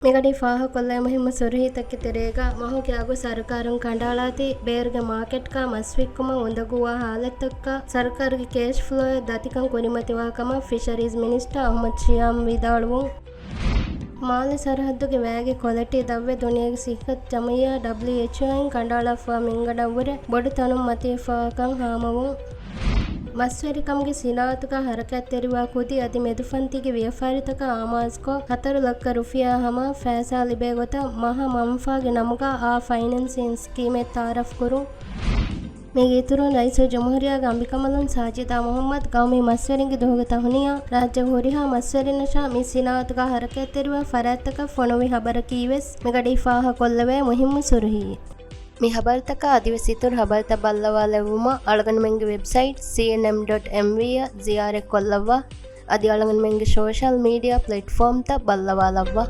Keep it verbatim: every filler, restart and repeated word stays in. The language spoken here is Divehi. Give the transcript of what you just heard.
މިގަޑީ ފާހަގަކޮށްލައި މުހިއްމު ސުރުހީތަކެއް ތެރޭގަ، މަހުގެ އަގު ސަރުކާރުން ކަނޑައަޅާތީ، ބޭރުގެ މާކެޓްގަ މަސް ވިއްކުމަށް އުނދަގޫވާ ހާލަތްތަކަކަށް ސަރުކާރުގެ ކޭޝް ފްލޯއަށް ދަތިކަން ކުރިމަތިވާ ކަމަށް ފިޝަރީޒް މިނިސްޓަރ އަޙްމަދު ޝިޔާމް ވިދާޅުވުން. މާލެ ސަރަހައްދުގެ ވައިގެ ކޮލެޓީ ދަށްވެ ދުނިޔޭގެ ސިއްހަތު ޖަމިއްޔާ ޑަބްލިއުއެޗްއޯއިން ކަނޑައަޅާފައިވާ މިންގަނޑަށްވުރެ ބޮޑު ތަނުން މަތިވެފައިވާކަން ހާމަވުން. މަސްވެރިކަމުގެ ސިނާއަތުގަ ހަރަކާތްތެރިވާ ކުދި އަދި މެދުފަންތީގެ ވިޔަފާރިތަކަށް އާމާޒުކޮށް، ހަތަރު ލައްކަ ރުފިޔާ ހަމަ ފައިސާ ލިބޭ ގޮތަށް މަހަށް މަންފާގެ ނަމުގަ އާ ފައިނޭންސިން ސްކީމެއް ތައާރަފް ކުރުން. މީގެ އިތުރުން ރައީސުލްޖުމްހޫރިއްޔާގެ އަނބިކަނބަލުން ސާޖިދާ މުޙައްމަދު ގައުމީ މަސްވެރިންގެ ދުވަހުގެ ތަހުނިޔާ، ރާއްޖޭގެ ހުރިހާ މަސްވެރިންނަށާ މި ސިނާއަތުގަ ހަރަކާތްތެރިވާ ފަރާތްތަކަށް ފޮނުވި ޚަބަރަކީވެސް މިގަޑީ ފާހަގަކޮށްލެވޭ މުހިއްމު ސުރުހީ. މި ޚަބަރުތަކާ އަދިވެސް އިތުރު ޚަބަރުތައް ބައްލަވާލެއްވުމަށް އަޅުގަނޑުމެންގެ ވެބްސައިޓް ސީއެންއެމް ޑޮޓް އެމްވީ އަށް ޒިޔާރަތްކޮށްލައްވާ. އަދި އަޅުގަނޑުމެންގެ ސޯޝަލް މީޑިއާ ޕްލެޓްފޯމްތައް ބައްލަވާލައްވާ.